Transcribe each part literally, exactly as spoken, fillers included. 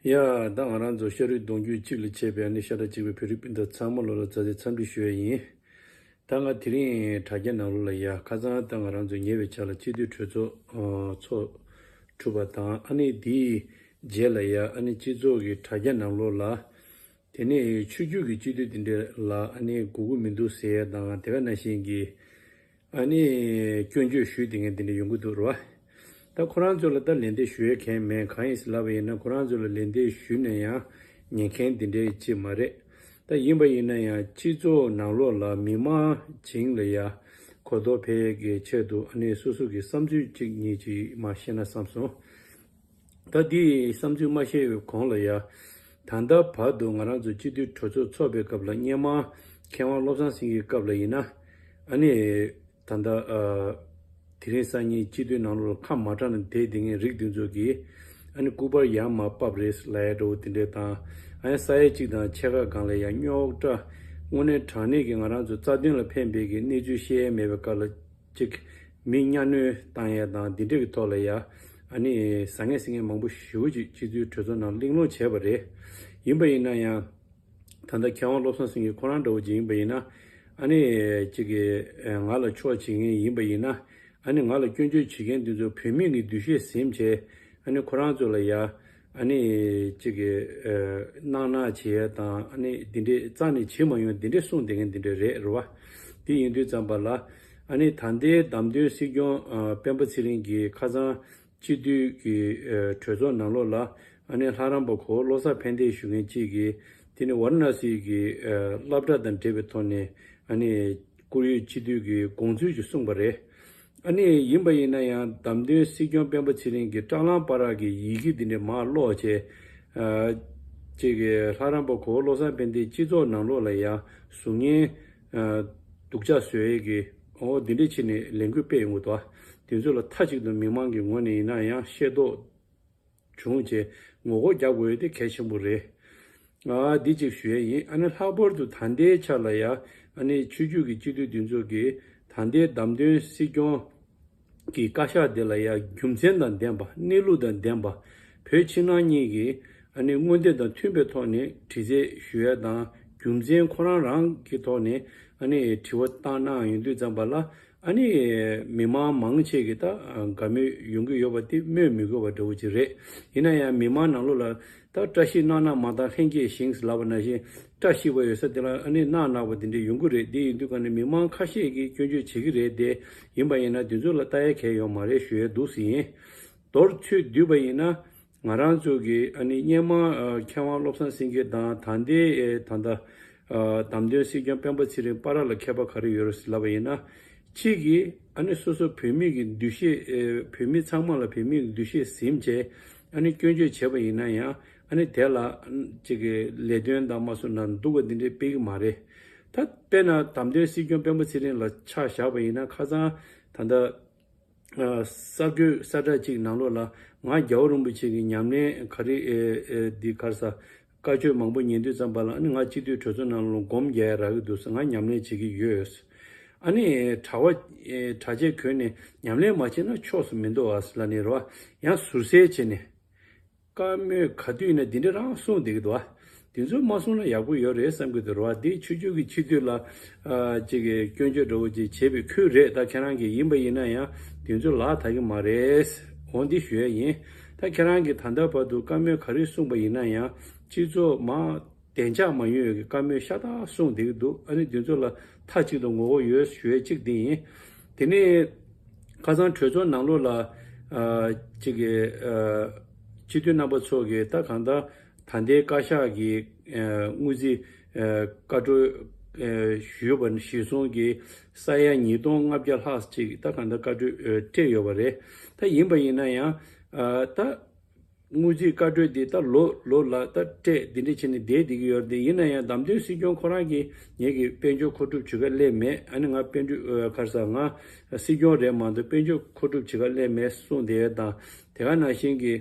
ཡ། ད་ང་རང་ཚོ་ཤ་རུས་གདུང་རྒྱུད་གཅིག་ལ་ཕྱེ་བའི་ཨ་ནི་ཤ་ཁྲག་གཅིག་པའི་བོད་རིགས་སྤུན་ཟླ་ཚང་མ་ལོ་ལ་མཛའ་བརྩེ་འཚམས་འདྲི་ཞུ་ཡས་ཡིན། ད་ང་དེ་རིང་དྲ་རྒྱ་ནང་ལོགས་ལ་ཡ་ཁ་སང་ད་ང་རང་ཚོ་ཉེ་བའི་ཆར་ལ་སྤྱི་འཐུས་གྲོས་ཚོགས་ཚོགས་གྲུབ་པ་དང་ཨ་ནི་དེའི་རྗེས་ལ་ཡ་ཨ་ནི་སྤྱི་ཚོགས་ཀྱི་དྲ་རྒྱ་ནང་ལོགས་ལ། དེ་ནས་ཆོས་བརྒྱུད་ཀྱི་སྤྱི་འཐུས་དེ་འདྲ་ལ་ཨ་ནི་དགོས་མཁོ་མི་འདུག་ཟེར་ཡ་དང་དེ་ག་ནང་བཞིན་གྱི་ཨ་ནི་སྐྱོན་བརྗོད་ཞུས་དེ་ངས་དེ་འདྲ་ཡོང་གི་འདུག་རེད་བ། ད་ཁོ་རང་ཚོ་ལ་ད་ལན་འདེབས་ཞུ་ཡ་གང་ཡང་མེད། གང་ཡིན་ཟེར་ལབ་པ་ཡིན་ན་ཁོ་རང་ཚོ་ལ་ལན་འདེབས་ཞུས་ན་ཡང་ཉན་མཁན་དེ་འདྲ་ཅིག་མ་རེད། ད་ཡིན་པ་ཡིན་ན་ཡང་སྤྱི་ཚོགས་ནང་ལོགས་ལ་མི་མང་བྱིངས་ལ་ཡ་གོ་རྟོགས་འཕེལ་ཡ་གི་ཆེད་དུ་ཨ་ནི་སོ་སོ་གི་བསམ་ཚུལ་གཅིག་གཉིས་ཅིག་མར་བཤད་ན་བསམ་སོང་། ད་འདི་བསམ་ཚུལ་མ་བཤད་པའི་གོང་ལ་ཡ། ད་ལྟ་བར་དུ་ང་རང་ཚོ་སྤྱི་འཐུས་གྲོས་ཚོགས་ཚོགས་པའི་སྐབས་ལ་སྔོན་མ་མཁས་དབང་བློ་བཟང་སེང་གེའི་སྐབས་ལ་ཡིན་ན། ཨ་ནི། ད་ལྟ། ཨ། དེ་རིང་སང་ཉིན་སྤྱི་འཐུས་ནང་ལོགས་ལ་ཁ་མ་གྲགས་ན་བསྡད་བསྡད་མཁན་རིགས་དེ་ཚོ་གིས། ཨ་ནི་སྐུ་པར་ཡར་མར་ཕབ་རེད་ལབ་ཡ་འདྲ་བོ་དེ་འདྲས་དང་། ཨ་ནི་ས་ཡ་གཅིག་དང་ཕྱེད་ཀ་སྒང་ལ་ཡ་རྙོག་དྲ། དངོས་གནས་དྲང་གནས་ཀྱི་ང་རང་ཚོ་རྩ་དོན་ལ་ཕན་པའི་གི་གནས་ཚུལ་བཤད་ཡ་མེད་པའི་སྐབས་ལ། གཅིག་མི་གཉའ་གནོན་བཏང་ཡས་དང་འདི་འདྲ་གི་ཐོག་ལ་ཡ། ཨ་ནི་ཟང་ངེ་ཟིང་ངེ་མང་པོ་ཞེ་པོ་ཅིག་སྤྱི་འཐུས་གྲོས་ཚོགས་ནང་གླེང་སློང་བྱས་པ་རེད། ཡིན་པ་ཡིན་ན་ཡང་། ད་ལྟ་མཁས་དབང་བློ་བཟང་སེང་གེ་ཁོ་རང་འདྲ་བོ་ཅིག་ཡིན་པ་ཡིན་ན། ཨ་ནི་གཅིག་གི་ང་ལ་ཕྱོགས་བྱེད་མཁན་ཡིན་པ་ཡིན་ན། ཨ་ནི་ང་ལ་སྐྱོན་བརྗོད་བྱེད་མཁན་འདི་ཚོ་བུད་མེད་ཀྱི་འདུ་ཤེས་ཟིན་བྱས། ཨ་ནི་ཁོ་རང་ཚོ་ལ་ཡ། ཨ་ནི་གཅིག་གི་ཨ་གནག་གནག་བྱེད་ཡ་དང་ཨ་ནི་འདི་འདྲས་རྩ་ནས་བྱེད་མ་ཡོང་འདི་འདྲས་གསུངས་བསྡད་མཁན་འདི་འདྲས་རེད་རེད་བ། དེ་ཡིན་དུས་ཙམ་པ་ལ་ཨ་ནི་ད་ལྟའི་བདམས་ཐོན་སྲིད་སྐྱོང་ཨ་སྤེན་པ་ཚེ་རིང་གིས་ཁ་སང་སྤྱི་འཐུས་ཀྱི་ཨ་གྲོས་ཚོགས་ནང་ལོགས་ལ་ཨ་ནི་ལྷ་རམས་པ་གོ་བོ་བློ་བཟང་ཕན་བདེ་ཞུ་མཁན་གཅིག་གིས་དེ་ནི་ཝཱ་ར་ཎ་སི་གི་ཨ་སློབ་གྲྭ་དང་འབྲེལ་བའི་ཐོག་ནས་ཨ་ནི་བཀུར་འོས་སྤྱི་འཐུས་ཀྱི་དགོངས་ཚུལ་ཅིག་གསུངས་པ་རེད། ཨ་ནི་ཡིན་པ་ཡིན་ན་ཡང་བདམས་ཐོན་སྲིད་སྐྱོང་སྤེན་པ་ཚེ་རིང་གིས་བཀྲ་ལམ་བར་གྱི་ཡི་གེ་འདི་འདྲ་མར་ཀློག་བྱས། ཨ་ཅིག་གི་ལྷ་རམས་པ་གོ་བོ་བློ་བཟང་ཕན་བདེ་སྤྱི་ཚོགས་ནང་ལོགས་ལ་ཡང་གཟུགས་བརྙན་ཨ་སྡུག་ཅག་བཟོ་ཡས་ཀྱི་འོ་འདི་འདྲ་བྱས་ནས་ལས་འགུལ་སྤེལ་ཡོང་གི་འདུག་དེ་ཚོ་ལ་མཐའ་གཅིག་ཏུ་མི་མང་གི་ངོས་ནས་ཡིན་ན་ཡང་ཤེས་རྟོགས། བྱུང་བྱས་ངོ་རྒོལ་རྒྱག་དགོས་ཡོད་དེ་གལ་ཆེན་པོ་རེད། ཨ་འདི་གཅིག་ཞུ་ཡས་ཡིན། ཨ་ནི་ལྷག་པར་དུ་ད་ལྟའི་ཆ་ལ་ཡ་ཨ་ནི་ཆོས་བརྒྱུད་ཀྱི་སྤྱི་འཐུས་འདི་ཚོ་གིས་ད་ལྟའི་བདམས་ཐོན་སྲིད་སྐྱོང་གི་བཀའ་ཤག་དེ་ལ་ཡ་རྒྱུ་མཚན་དང་ལྡན་པ་གནས་ལུགས་དང་ལྡན་པ་བོད་ཕྱི་ནང་གཉིས་ཀྱི་ཨ་ནི་མངོན་འདོད་དང་མཐུན་པའི་ཐོག་ནས་དྲི་རྩད་ཞུ་ཡ་དང་རྒྱུ་མཚན་ཁོ་རང་རང་གི་ཐོག་ནས་ཨ་ནི་དྲི་བ་བཏང་གནང་ཡོང་དུས་ཙམ་པ་ལ། ཨ་ནི་མི་མང་མང་ཆེ་གིས་ད་དགའ་མོས་ཡོང་གི་ཡོད་པ་དེ་སྨོས་མི་དགོས་པ་འདྲ་བོ་ཅིག་རེད། ཡིན་ན་ཡང་མི་མང་ནང་ལོགས་ལ་ད་བཀྲ་ཤིས་གནག་ནག་མ་བཏང་ལྷན་སྐྱེས་ཤིང་ཟེར་ལབ་པ་ནང་བཞིན་བཀྲ་ཤིས་པ་ཡོད་ས་དེ་ལ་ཨ་ནི་གནག་ནག་པ་དེ་འདྲ་ཡོང་གི་རེད། དེ་ཡིན་དུས་ཀ་ནས་མི་མང་ཁ་ཤས་ཀྱིས་སྐྱོན་བརྗོད་བྱེད་ཀྱི་རེད་དེ། ཡིན་པ་ཡིན་ན་དེ་ཚོ་ལ་ལྟ་ཡ་གལ་ཡོད་མ་རེད་ཞུ་ཡ་འདུག་ཟེར་ཡིན། མདོར་ཚུར་བསྡུས་པ་ཡིན་ན། ང་རང་ཚོ་གི་ཨ་ནི་སྔོན་མ་ཨ་མཁས་དབང་བློ་བཟང་སེང་གེ་དང་ད་ལྟའི་ཨེ་ད་ལྟ་ཨ་བདམས་ཐོན་སྲིད་སྐྱོང་སྤེན་པ་ཚེ་རིང་བར་ལ་ཁྱད་པར་ག་རེ་ཡོད་རེད་ཟེར་ལབ་པ་ཡིན་ན། གཅིག་གིས་ཨ་ནི་སོ་སོ་བོད་མི་གི་འདུ་ཤེས་ཨེ་བོད་མི་ཚང་མ་ལ་བོད་མི་གི་འདུ་ཤེས་ཟིན་བྱས་ཨ་ནི་སྐྱོན་བརྗོད་བྱས་པ་ཡིན་ན་ཡང་ཨ་ནི་དེ་ལ་གཅིག་གི་ལས་དོན་དང་མ་སོང་ན་འདུག་པ་འདི་འདྲའི་སྤེལ་གི་མ་རེད། ད་དཔེར་ན་བདམས་ཐོན་སྲིད་སྐྱོང་སྤེན་པ་ཚེ་རིང་ལ་ཆ་བཞག་པ་ཡིན་ན་ཁ་སང་ད་ལྟ། གསར་འགོད་གསལ་བསྒྲགས་ཅིག་ནང་ལོགས་ལ་ང་རྒྱལ་བ་རིན་པོ་ཆེ་གི་ཉམས་ལེན་ག་རེ་ཨེ་ཨེ་འདི་ག་རེ་ཟ། བཀའ་ཆོས་མང་པོ་ཉན་དུས་ཙམ་པ་ལ་ཨ་ནི་ང་སྤྱི་འཐུས་གྲོས་ཚོགས་ནང་ལ་སྒོམ་རྒྱག་ཡ་རག་གི་འདུག་ཟེར། ང་ཉམས་ལེན་བྱེད་ཀྱི་ཡོད། ཨ་ནི་གྲྭ་བ་ཨེ་གྲྭ་ཆས་གོན་ནས་ཉམས་ལེན་མ་བྱས་ན་ཕྱོགས་སུ་མི་འདུག་ཨ་ཟེར་ལབ་ནས་རེད་བ། ཡང་ཟུར་ཟའི་བྱས་ནས། བཀའ་མོལ་ག་དུས་ཡིན་ན་འདི་འདྲ་རང་གསུངས་བསྡད་ཀྱི་འདུག་བ། འདི་ཚོ་མ་གསུངས་ན་ཡག་པོ་ཡོད་རེད་བསམ་གྱི་འདུག་རེད་བ། འདི་ཆོས་བརྒྱུད་ཀྱི་སྤྱི་འཐུས་ལ་ཨ་ཅིག་གི་སྐྱོན་བརྗོད་འདྲ་བོ་ཅིག་བྱས་པའི་ཁུལ་རེད། ད་ཁྱེད་རང་གིས་ཡིན་པ་ཡིན་ན་ཡང་འདི་ཚོ་ལག་ཐག་གི་མ་རེད། འོ་འདི་ཞུ་ཡ་ཡིན། ད་ཁྱེད་རང་གིས་ད་ལྟ་བར་དུ་བཀའ་མོལ་ག་རེ་གསུངས་པ་ཡིན་ན་ཡང་སྤྱི་ཚོགས་མ་བདེ་འཇགས་མ་ཡོང་ཡ་གི་བཀའ་མོལ་ཤ་སྟག་གསུངས་བསྡད་ཀྱི་འདུག་ཨ་ནི་འདི་ཚོ་ལ་མཐའ་གཅིག་ཏུ་ངོ་རྒོལ་ཡོད་ཞུ་ཡ་གཅིག་འདི་ཡིན། དེ་ནས་ཁ་སང་གྲོས་ཚོགས་ནང་ལོགས་ལ་ཨ་གཅིག་གི་ཨ་སྤྱི་འཐུས་རྣམ་པ་ཚོ་གིས་ད་གང་ལྟར་ད་ལྟའི་བཀའ་ཤག་གི་ཨ་དངུལ་རྩིས་ཨ་བཀའ་འཁྲོལ་ཨ་ཞུས་པ་གཞིར་བཟུང་གིས་ས་ཡ་ཉིས་སྟོང་ལྔ་བརྒྱ་ལྷག་ཅིག་ད་གང་ལྟར་བཀའ་འཁྲོལ་ཨ་སྤྲད་ཡོད་པ་རེད། ད་ཡིན་པ་ཡིན་ན་ཡང་ཨ་ད། དངུལ་རྩིས་བཀའ་འཁྲོལ་འདི་ད་ལོ་ལོ་ལ་ད་སྤྲད་འདི་འདྲ་བྱས་ནས་བསྡད་བསྡད་ཀྱི་ཡོད་རེད། ཡིན་ན་ཡང་བདམས་ཐོན་སྲིད་སྐྱོང་ཁོ་རང་གིས་ངེད་ཀྱི་དཔལ་འབྱོར་མཁོ་སྒྲུབ་བྱེད་ག་སླེབས་མེད། ཨ་ནི་ང་དཔལ་འབྱོར་ཨ་ག་རེ་ཟ་ང་སྲིད་སྐྱོང་རེད་མ་གཏོགས་དཔལ་འབྱོར་མཁོ་སྒྲུབ་བྱེད་ག་སླེབས་མེད་གསུངས་བསྡད་ཡ་དང་དེ་ག་ནང་བཞིན་གྱི་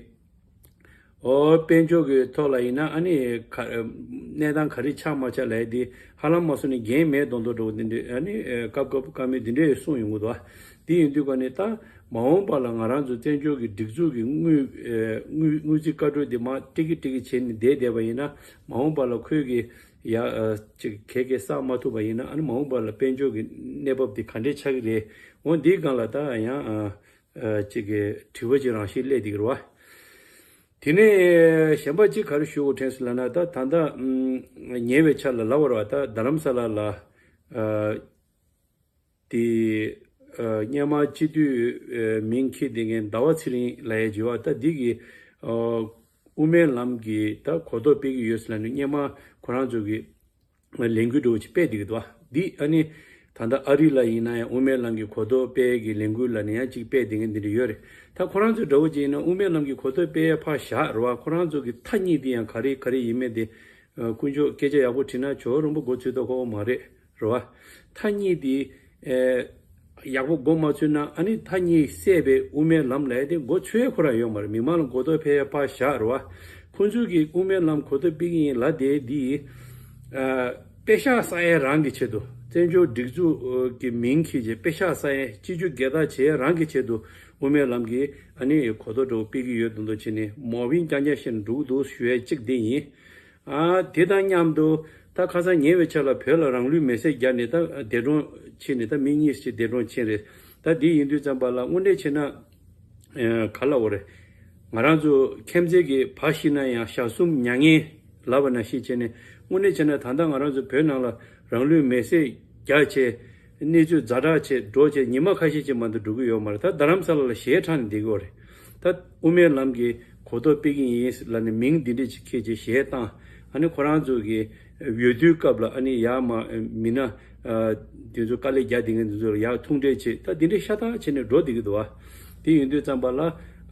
ཨོ་དཔལ་འབྱོར་གྱི་ཐོག་ལ་ཡིན་ན་ཨ་ནི་ག་གནས་སྟངས་ག་རེ་ཆགས་མ་ཆགས་ལབ་ཡ་འདི་ཧ་ལམ་མ་སོང་ནས་འགན་མེད་མདོག་མདོག་འདྲ་བོ་འདི་འདྲ་ཨ་ནི་སྐབས་སྐབས་བཀའ་མོལ་འདི་འདྲ་གསུངས་ཡོང་གི་འདུག་འདི་ཡིན་དུས་ཀ་ནས་ད། མ་འོངས་པ་ལ་ང་རང་ཚོ་བཙན་བྱོལ་གྱི་སྒྲིག་འཛུགས་ཀྱི་དངུལ་ཨེ་དངུལ་དངུལ་རྩིས་བཀའ་འཁྲོལ་འདི་མར་ཏིག་གི་ཏིག་གི་བྱས་ནས་བསྡད་བསྡད་པ་ཡིན་ན། མ་འོངས་པ་ལ་ཁོས་ཀྱི་ཡ་ཨ་ཅིག་གས་གས་བསགས་མ་ཐུབ་པ་ཡིན་ན། ཨ་ནི་མ་འོངས་པ་ལ་དཔལ་འབྱོར་གྱི་གནས་བབ་འདི་ག་འདྲས་ཆགས་ཀྱི་རེད། འོ་འདིའི་སྒང་ལ་ད་ཡང་ཨ་ཨ་ཅིག་གི་དྲི་བ་ཅིག་རང་བཞིན་སླེབས་བསྡད་ཀྱི་རེད་བ། དེ་ནས་གཞན་པ་གཅིག་ག་རེ་ཞུ་དགོས་དྲན་སོང་ལབ་ན། ད་ད་ལྟ་ཨམ་ཉེ་བའི་ཆར་ལ་ལབ་པ་རེད་བ། ད་རྡ་རམ་ས་ལ་ལ་ཨ་དེ་ཨ་སྔོན་མ་སྤྱི་འཐུས་ཨ་མིང་འཁྱེར་བསྡད་མཁན་ཟླ་བ་ཚེ་རིང་ལབ་ཡས་ཅིག་ཡོད་བ། ད་འདི་གིས་ཨ་དབུ་མའི་ལམ་གྱི་ད་གོ་རྟོགས་སྤེལ་གྱི་ཡོད་ཟེར་ལབ་ནས། སྔོན་མ་ཁོ་རང་ཚོ་གི་ལས་འགུལ་འདྲ་བོ་ཅིག་སྤེལ་བསྡད་ཀྱི་འདུག་བ། འདི་ཨ་ནི་ད་ལྟ་ཨ་རི་ལ་ཡིན་ན་ཡང་དབུ་མའི་ལམ་གྱི་གོ་རྟོགས་སྤེལ་གྱི་ལས་འགུལ་ལབ་ནས་ཡང་ཅིག་སྤེལ་བསྡད་མཁན་འདི་འདྲ་ཡོད་རེད། ད་ཁོ་རང་ཚོ་འདྲ་བོ་ཅིག་ཡིན་ན་དབུ་མའི་ལམ་གྱི་གོ་རྟོགས་སྤེལ་ཡས་ཕར་བཞག་རེད་བ། ཁོ་རང་ཚོ་གི་ཐ་སྙད་འདི་ཡང་ག་རེ་ག་རེ་ཡིན་མིན་དེ་ཨ་དཀོན་མཆོག་སྐད་ཆ་ཡག་པོ་དྲིས་ན་ཇོ་བོ་རིན་པོ་མགོ་ཚོས་ཐུབ་ཁག་པོ་མ་རེད། རེད་བ། ཐ་སྙད་འདི་ཨེ་ཡག་པོ་མགོ་མ་ཚོས་ན། ཨ་ནི་ཐ་སྙད་བསད་པའི་དབུ་མའི་ལམ་ལབ་ཡས་དེ་མགོ་ཚོས་ཁོ་རང་ཡོད་མ་རེད། མི་མང་ལ་གོ་རྟོགས་སྤེལ་ཡས་ཕར་བཞག་རེད་བ། ཁོ་ཚོས་ཀྱི་དབུ་མའི་ལམ་གོ་རྟོགས་སྤེལ་གྱི་ཡིན་ལབ་བསྡད་འདི་ཨ་པེ་ཤག་བསགས་ཡས་རང་གི་ཆེད་དུ། བཙན་བྱོལ་སྒྲིག་འཛུགས་ཀྱི་མིང་འཁྱེར་བྱས་པེ་ཤག་བསགས་ཡས། སྤྱི་རྒྱུ་སྒེར་བདག་བྱེད་ཡས་རང་གི་ཆེད་དུ་དབུ་མའི་ལམ་གྱི་ཨ་ནི་གོ་རྟོགས་འདྲ་བོ་སྤེལ་གྱི་ཡོད་མདོག་མདོག་བྱས་ནས་མོ་བིན་རྐྱང་རྐྱང་བཤད་ནས་འགྲོ་གི་འདུག་ཞུ་ཡས་གཅིག་དེ་ཡིན། ཨ་དེ་དང་མཉམ་དུ་ད་ཁ་སང་ཉེ་བའི་ཆར་ལ་བོད་ལ་རང་ལུས་མེར་སྲེག་བརྒྱབ་ནས་ད་འདས་གྲོངས་ཕྱིན་ནས། ད་མི་གཉིས་ཅིག་འདས་གྲོངས་ཕྱིན་རེད། ད་དེ་ཡིན་དུས་ཙམ་པ་ལ་དངོས་གནས་བྱས་ན་ཨ་ག་ལབ་དགོས་རེད། ང་རང་ཚོ་ཁྱིམ་མཚེས་ཀྱི་བ་ཤི་ན་ཡང་ཞག་གསུམ་མྱ་ངན་ལབ་པ་ནང་བཞིན་བྱས་ནས། དངོས་གནས་བྱས་ན་ད་ལྟ་ང་རང་ཚོ་བོད་ནང་ལ་རང་ལུས་མེར་སྲེག་རྒྱག་བྱས། གནས་ཚུལ་ཛ་དྲག་བྱས་འགྲོ་བྱས་ཉི་མ་ཁ་ཤས་ཅིག་མ་གཏོགས་འགྲོ་གི་ཡོད་མ་རེད། ད་རྡ་རམ་ས་ལ་ལ་གཞས་འཁྲབ་ནས་བསྡད་ཀྱི་ཡོད་རེད། ད་དབུ་མའི་ལམ་གྱི་གོ་རྟོགས་སྤེལ་གྱི་ཡིན་ལབ་ནས་མིང་འདི་འདྲ་ཅིག་འཁྱེར་བྱས་གཞས་བཏང་། ཨ་ནི་ཁོ་རང་ཚོ་གི་འོས་བསྡུའི་སྐབས་ལ་ཨ་ནི་ཡར་མར་མི་སྣ་ཨ་དེ་ཚོ་དཀའ་ལས་རྒྱག་བསྡད་མཁན་དེ་ཚོ་ལ་ཡར་ཐུག་འཕྲད་བྱས། ད་འདི་འདྲ་ཤ་སྟག་བྱས་ནས་འགྲོ་བསྡད་ཀྱི་འདུག་བ། དེ་ཡིན་དུས་ཙམ་པ་ལ་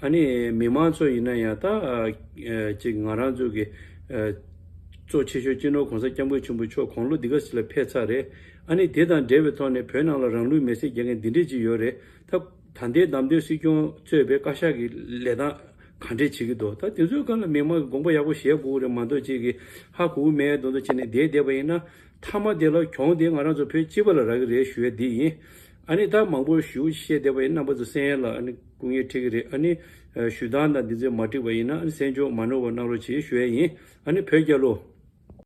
ཨ་ནི་མི་མང་ཚོ་ཡིན་ན་ཡང་ད་ཨ་ཅིག་ང་རང་ཚོ་གི་ཨ་གཙོ་ཆེ་ཤོས་སྤྱི་ནོར་༸གོང་ས་༸སྐྱབས་མགོན་ཆེན་པོ་མཆོག་དགུང་ལོ་འདི་ག་ཞིག་ལ་ཕེབས་ཚར་རེད། ཨ་ནི་དེ་དང་འབྲེལ་བའི་ཐོག་ནས་བོད་ནང་ལ་རང་ལུས་མེར་སྲེག་རྒྱག་མཁན་འདི་འདྲས་ཅིག་ཡོད་རེད། ད་ད་ལྟའི་བདམས་ཐོན་སྲིད་སྐྱོང་གཙོས་པའི་བཀའ་ཤག་གི་ལས་སྟངས་ག་འདྲས་བྱེད་ཀྱི་འདུག་ད་དེ་ཚོའི་སྒང་ལ་མི་མང་གི་དགོངས་པ་ཡག་པོ་བཞེས་དགོས་རེད་མ་གཏོགས། ཅིག་གིས་ཧ་གོ་གི་མེད་མདོག་མདོག་བྱས་ནས་བསྡད་བསྡད་པ་ཡིན་ན། མཐའ་མ་དེ་ལ་གྱོང་དེ་ང་རང་ཚོ་བོད་སྤྱི་པ་ལ་རག་གི་རེད་ཞུ་ཡ་འདི་ཡིན། ཨ་ནི་ད་མང་པོ་ཞུ་བཤད་བསྡད་པ་ཡིན། རྣམ་པ་ཚོ་གསན་ཡ་ལ་ཨ་ནི་སྐུ་ངལ་འཕྲད་ཀྱི་རེད། ཨ་ནི་ཞུ་སྟངས་དང་འདི་ཚོ་མ་འགྲིག་པ་ཡིན་ན་ཨ་ནི་གསན་འཇོག་མ་ནོར་བ་གནང་རོགས་བྱེད་ཞུ་ཡ་ཡིན། ཨ་ནི་བོད་རྒྱལ་ལོ།